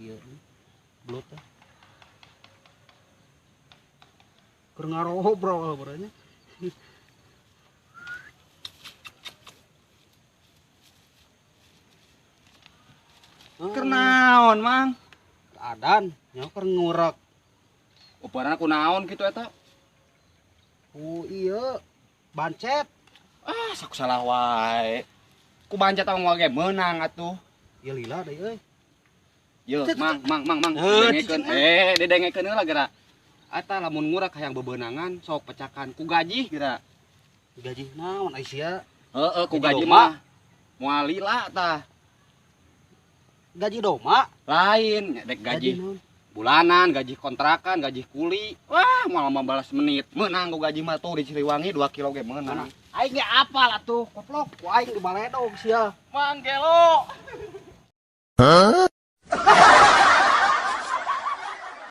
Ieu belut teh. Keur ngarobrol berarti. Keur naon, Mang? Adan, nya keur ngurek. Uparana ku naon kitu eta? Oh iya, bancet. Ah, sok salah wae. Ku bancet tong ge meunang atuh. Ya lila deui euy. Yo, Mang, Mang, Mang, Mang, Heuh, dengekeun. Eh, didengekeun heula geura. Eta lamun ngurak hayang bebeunangan sok pecakan ku gaji geura. Gaji naon ai sia? Heeh, ku Gaji gaji domba. mah. Moal lila tah. Gaji doma? Lain, dek gaji naon? Bulanan, gaji kontrakan, gaji kuli. Wah, moal 15 menit. Meunang ku gaji mah tuh di Siliwangi 2 kilo ge meunang. Aing ge apal atuh, koplok. Ku aing di baledog sia. Mang gelo.